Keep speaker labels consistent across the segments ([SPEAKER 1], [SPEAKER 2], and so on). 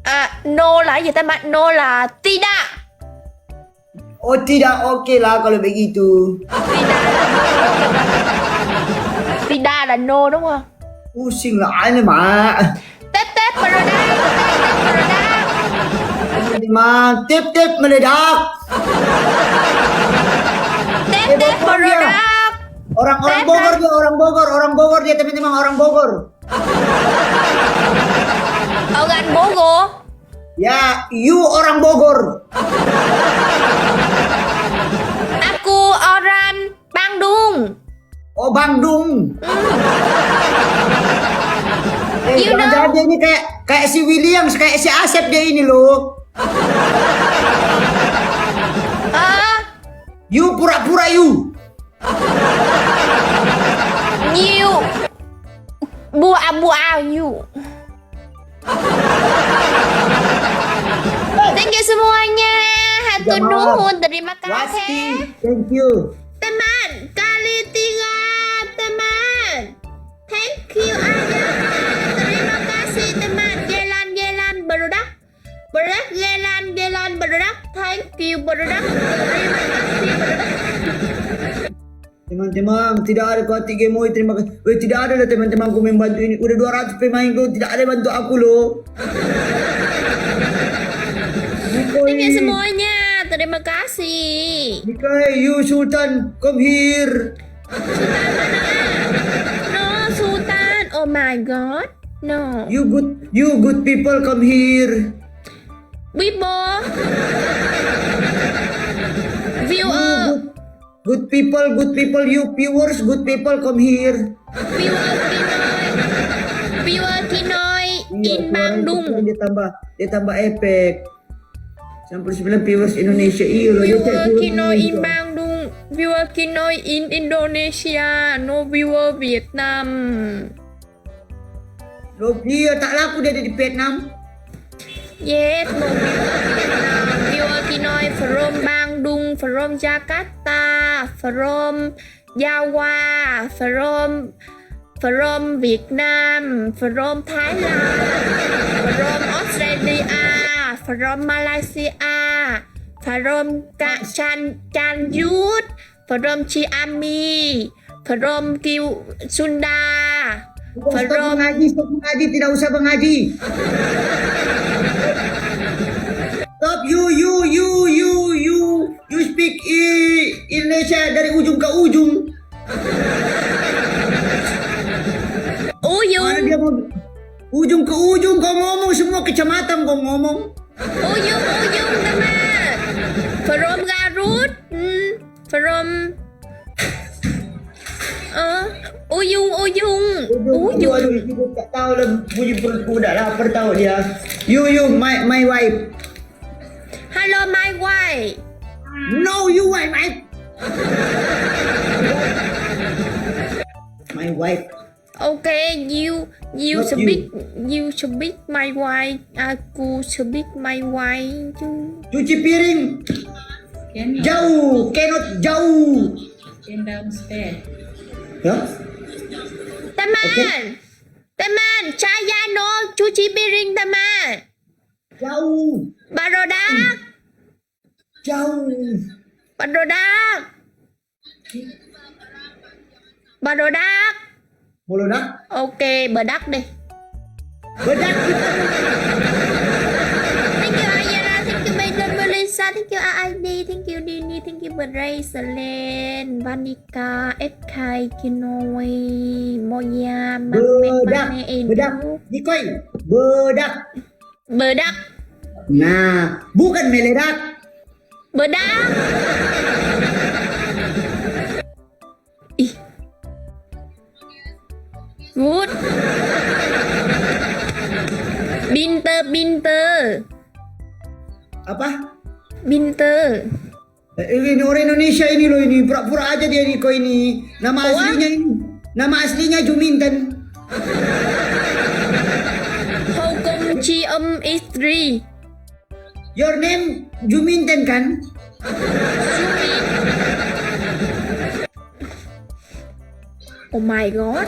[SPEAKER 1] À, no là cái gì ta mà? No là tidak.
[SPEAKER 2] Oh tidak, oke lah kalau begitu.
[SPEAKER 1] Tidak là no đúng không?
[SPEAKER 2] Pusing lah ini mak.
[SPEAKER 1] Tép tép product, tép tép product.
[SPEAKER 2] Teman-teman, tip-tip meledak.
[SPEAKER 1] Tép
[SPEAKER 2] Eh,
[SPEAKER 1] tép
[SPEAKER 2] Bogor dia.
[SPEAKER 1] product.
[SPEAKER 2] Orang-orang
[SPEAKER 1] Tep,
[SPEAKER 2] Bogor dia, orang Bogor, orang Bogor dia teman-teman, orang Bogor.
[SPEAKER 1] Orang Bogor.
[SPEAKER 2] Ya, you orang Bogor.
[SPEAKER 1] Aku orang Bandung.
[SPEAKER 2] Oh, Bandung. Eh,
[SPEAKER 1] You
[SPEAKER 2] jangan-jangan
[SPEAKER 1] know.
[SPEAKER 2] dia ini kayak kayak si Williams, kayak si Asep dia ini loh.
[SPEAKER 1] À,
[SPEAKER 2] You pura-pura you.
[SPEAKER 1] you. Bua bua you. Thank you semuanya. Hatur
[SPEAKER 2] Jamaah.
[SPEAKER 1] nuhun, terima
[SPEAKER 2] Wasti,
[SPEAKER 1] kasih.
[SPEAKER 2] thank you.
[SPEAKER 1] Teman, kali tiga teman. Thank you ayah. Terima kasih teman. Gelan gelan berudak. Berudak gelan gelan berudak. Thank you berudak. Terima kasih berudak.
[SPEAKER 2] Teman-teman, tidak ada kuat tiga moi, terima kasih. Weh, tidak ada lah teman-temanku membantu ini. Udah 200 pemain tidak ada bantu aku loh.
[SPEAKER 1] Thank you semuanya. Terima kasih.
[SPEAKER 2] Nikai, you Sultan, come here.
[SPEAKER 1] Sultan mana? No, Sultan. Oh my God. No.
[SPEAKER 2] You good people come here.
[SPEAKER 1] People. Viewer.
[SPEAKER 2] Good people, you viewers, good people come here.
[SPEAKER 1] Viewer Kinoy. Viewer Kinoy
[SPEAKER 2] Iya,
[SPEAKER 1] in Bandung.
[SPEAKER 2] Dia tambah efek. 99 viewers Indonesia. Iya loh, dia
[SPEAKER 1] Viewer
[SPEAKER 2] cek
[SPEAKER 1] Kinoy in
[SPEAKER 2] Indonesia.
[SPEAKER 1] Bandung. Viewer Kinoy in Indonesia. No viewer Vietnam.
[SPEAKER 2] Loh, iya tak laku dia di Vietnam.
[SPEAKER 1] Yes, no viewer Vietnam. Viewer Kinoy from Bandung, from Jakarta, from Jawa, from Vietnam, from Thailand, from Australia, from Malaysia, from Chan Chanjut, from Ciami, from Kiu Sunda,
[SPEAKER 2] Stop
[SPEAKER 1] from
[SPEAKER 2] mengaji, stop mengaji, tidak usah mengaji. Stop you you you you you you speak Indonesia dari ujung ke ujung. Mana
[SPEAKER 1] Uyung,
[SPEAKER 2] dia mau ujung ke ujung kau ngomong semua kecamatan kau ngomong.
[SPEAKER 1] Uyung, Uyung teman. From Garut, from Uyung, Uyung,
[SPEAKER 2] Aduh,
[SPEAKER 1] Uyung.
[SPEAKER 2] aduh, ibu tak tahu lah bunyi perutku dah lapar tahu dia. You you my my wife.
[SPEAKER 1] Hello my wife.
[SPEAKER 2] No you wife my my wife.
[SPEAKER 1] Okay, you you
[SPEAKER 2] Not
[SPEAKER 1] speak you speak my wife. Aku speak my wife. too.
[SPEAKER 2] Cuci piring
[SPEAKER 3] Can
[SPEAKER 2] jauh, cannot jauh.
[SPEAKER 3] Can downstairs.
[SPEAKER 2] Ya?
[SPEAKER 1] Teman,
[SPEAKER 2] Okay.
[SPEAKER 1] teman, saya no cuci piring teman.
[SPEAKER 2] Jauh,
[SPEAKER 1] Barodak,
[SPEAKER 2] jauh.
[SPEAKER 1] barodak, barodak.
[SPEAKER 2] Meledak,
[SPEAKER 1] Ok, bedak đi.
[SPEAKER 2] bedak.
[SPEAKER 1] Thank you Ayala, thank you Baden Melissa, thank you RID, thank you Dini, thank you Bracelet, Vanika, SK, Kinoi, Moya, Mame,
[SPEAKER 2] Bedak,
[SPEAKER 1] Mame, Edu.
[SPEAKER 2] bedak. Nikoi, bedak.
[SPEAKER 1] Bedak,
[SPEAKER 2] Nah, bukan meledak.
[SPEAKER 1] bedak. Ih. Good. Binter, binter.
[SPEAKER 2] Apa?
[SPEAKER 1] Binter.
[SPEAKER 2] Ini orang Indonesia ini loh ini, pura-pura aja dia Niko ini. Nama
[SPEAKER 1] Oh,
[SPEAKER 2] aslinya ini, nama aslinya Juminten.
[SPEAKER 1] Hukum Cium istri.
[SPEAKER 2] Your name Juminten kan?
[SPEAKER 1] Sumin. Oh my god.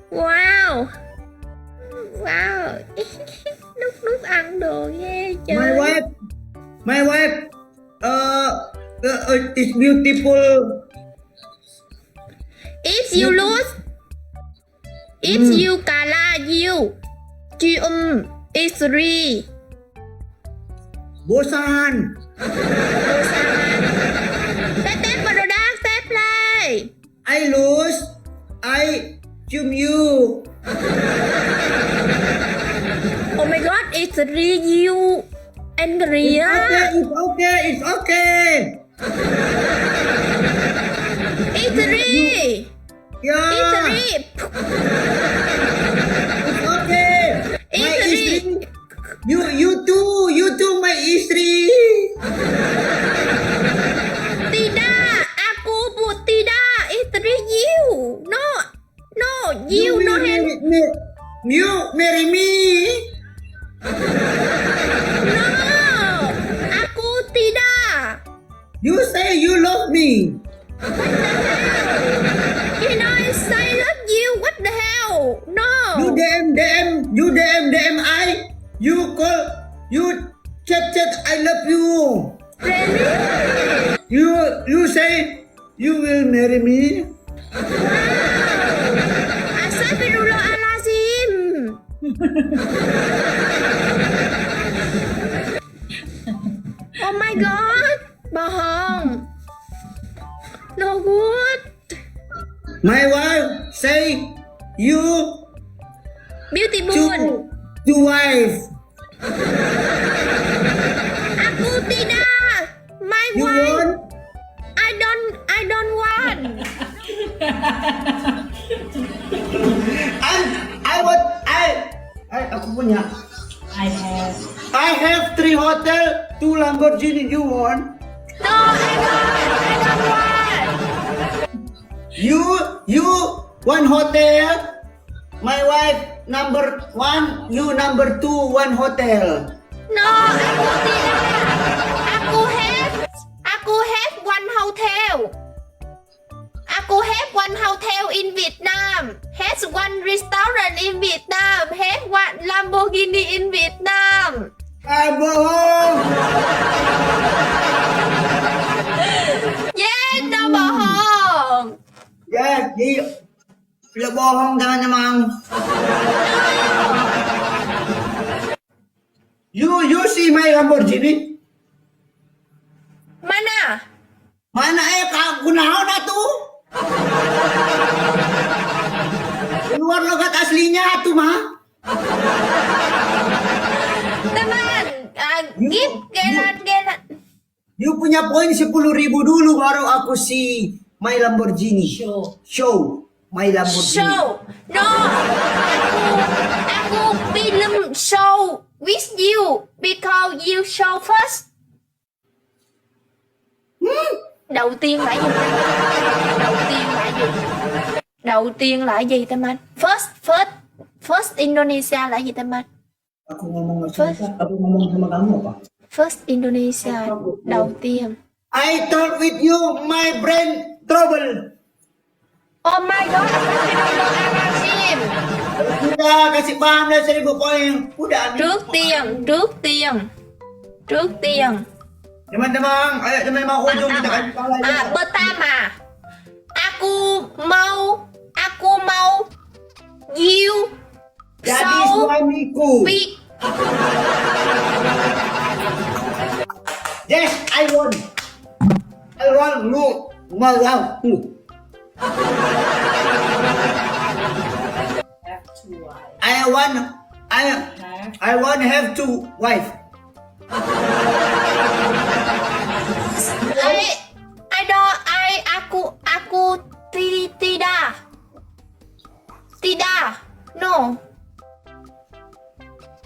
[SPEAKER 1] Wow. Wow. Ăn đồ ghê trời.
[SPEAKER 2] My wife is beautiful.
[SPEAKER 1] If you lose, if you kalah, you cium istri.
[SPEAKER 2] Bosan.
[SPEAKER 1] Tép tép product tép play.
[SPEAKER 2] I lose, I cium you.
[SPEAKER 1] Oh my god, istri you angry
[SPEAKER 2] Okay,
[SPEAKER 1] á.
[SPEAKER 2] it's okay, it's okay.
[SPEAKER 1] Istri.
[SPEAKER 2] Yeah,
[SPEAKER 1] Istri.
[SPEAKER 2] it's okay. My
[SPEAKER 1] Istri.
[SPEAKER 2] istri. You too, my istri.
[SPEAKER 1] Tidak, aku bu tidak istri you. No, no, you no hand.
[SPEAKER 2] You marry me.
[SPEAKER 1] No, aku tidak.
[SPEAKER 2] You say you love me.
[SPEAKER 1] What the hell? You know I say love you. What the hell? No.
[SPEAKER 2] You DM DM, you DM DM I. You call, you chat chat. I love you.
[SPEAKER 1] Really?
[SPEAKER 2] You say you will marry me.
[SPEAKER 1] Wow. Astagfirullahalazim. Oh my god. Bohong. No good.
[SPEAKER 2] My wife say you
[SPEAKER 1] Beautiful.
[SPEAKER 2] two wife.
[SPEAKER 1] Aku tidak. My
[SPEAKER 2] You
[SPEAKER 1] wife.
[SPEAKER 2] want?
[SPEAKER 1] I don't want.
[SPEAKER 2] And I want I aku punya.
[SPEAKER 3] I have.
[SPEAKER 2] I have three hotel, two Lamborghini. You want?
[SPEAKER 1] No, I don't. I don't want.
[SPEAKER 2] You one hotel. My wife number one, you number two, one hotel.
[SPEAKER 1] No, aku tidak. Aku have one hotel. Aku have one hotel in Vietnam. Has one restaurant in Vietnam. Have one Lamborghini in Vietnam.
[SPEAKER 2] Ah, bohong.
[SPEAKER 1] Yeah, no bohong.
[SPEAKER 2] Ya, di lo bohong teman-teman. You see my Lamborghini?
[SPEAKER 1] Mana?
[SPEAKER 2] Mana eh kunaon atuh? Keluar logat aslinya atuh mah.
[SPEAKER 1] Teman, give gelan gelan.
[SPEAKER 2] You punya poin 10.000 dulu baru aku si my Lamborghini.
[SPEAKER 3] Show.
[SPEAKER 2] Show my Lamborghini.
[SPEAKER 1] Show. No, aku film show with you because you show first. Đầu tiên là gì? Đầu tiên là gì? Đầu tiên là gì Tâm Anh? First, first, first Indonesia là gì Tâm Anh?
[SPEAKER 2] Aku ngomong sama aku ngomong sama kamu apa?
[SPEAKER 1] First Indonesia đầu tiên.
[SPEAKER 2] I talk with you, my brain trouble.
[SPEAKER 1] Oh my god, Astagfirullahalazim.
[SPEAKER 2] Udah kasih paham lah 1000 poin. Udah.
[SPEAKER 1] Trước tiên, trước tiên. Trước tiên.
[SPEAKER 2] Teman-teman, ayo teman-teman ujung kita kasih paham lagi.
[SPEAKER 1] À, pertama, aku mau you
[SPEAKER 2] Jadi
[SPEAKER 1] so
[SPEAKER 2] suamiku.
[SPEAKER 1] big.
[SPEAKER 2] Yes, I want. I want lu mau aku.
[SPEAKER 3] Have two wives.
[SPEAKER 2] I want I
[SPEAKER 3] Have.
[SPEAKER 2] I want have two wife.
[SPEAKER 1] I don't I aku tidak tidak no.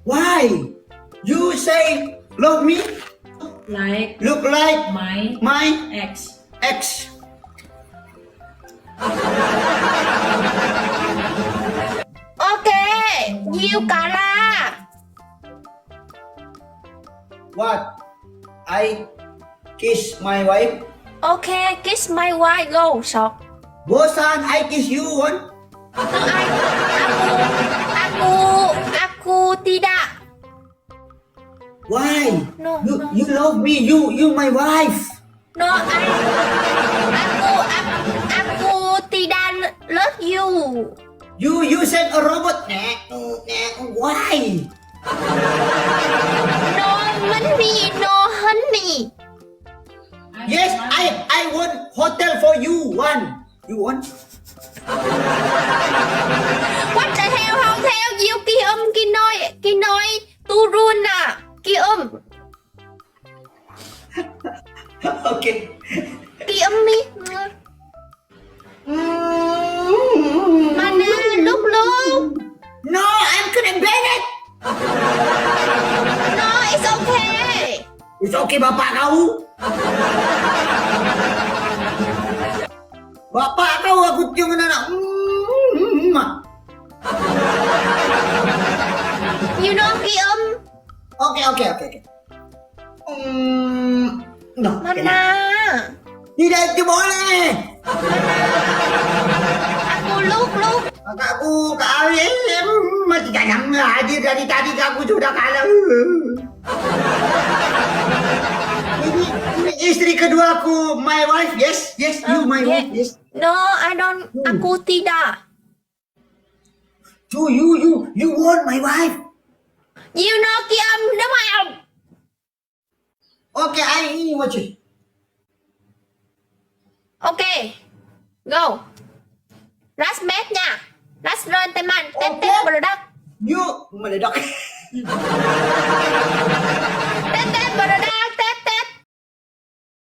[SPEAKER 2] Why? You say love me,
[SPEAKER 3] Like
[SPEAKER 2] look like
[SPEAKER 3] my
[SPEAKER 2] my
[SPEAKER 3] ex.
[SPEAKER 2] ex.
[SPEAKER 1] Okay, you kalah.
[SPEAKER 2] What? I kiss my wife.
[SPEAKER 1] Okay, kiss my wife go short.
[SPEAKER 2] Bosan, I kiss you one.
[SPEAKER 1] No, I, aku aku tidak.
[SPEAKER 2] Why?
[SPEAKER 1] No,
[SPEAKER 2] You
[SPEAKER 1] no.
[SPEAKER 2] you love me. You my wife.
[SPEAKER 1] No, I aku aku, aku tidak love you.
[SPEAKER 2] You said a robot. Nah, nah, why?
[SPEAKER 1] No money, no honey.
[SPEAKER 3] I
[SPEAKER 2] Yes,
[SPEAKER 3] want-
[SPEAKER 2] I want hotel for you. One. You want?
[SPEAKER 1] What the hell hotel you kinoi kinoi turun à kium
[SPEAKER 2] Okay.
[SPEAKER 1] kium mi mana lúc lúc.
[SPEAKER 2] No, I'm gonna ban it.
[SPEAKER 1] No, it's okay.
[SPEAKER 2] It's okay, bapak kau. Bapak kau aku cium anak.
[SPEAKER 1] You know kium.
[SPEAKER 2] Okay. No.
[SPEAKER 1] Mana
[SPEAKER 2] Tidak itu boleh.
[SPEAKER 1] aku lúc lúc.
[SPEAKER 2] Kakakku, Kak Alim, masih kadang hadir dari tadi aku sudah kalah. Ini istri keduaku, my wife. Yes, yes, you my
[SPEAKER 1] Yeah.
[SPEAKER 2] wife. Yes.
[SPEAKER 1] No, I don't. Aku tidak.
[SPEAKER 2] You, you want my wife?
[SPEAKER 1] You know kium đúng không?
[SPEAKER 2] Okay, I watch it.
[SPEAKER 1] Okay, go. Last match nha. Last run teman. Tap
[SPEAKER 2] Okay.
[SPEAKER 1] tap product.
[SPEAKER 2] You meledak.
[SPEAKER 1] Tap tap product.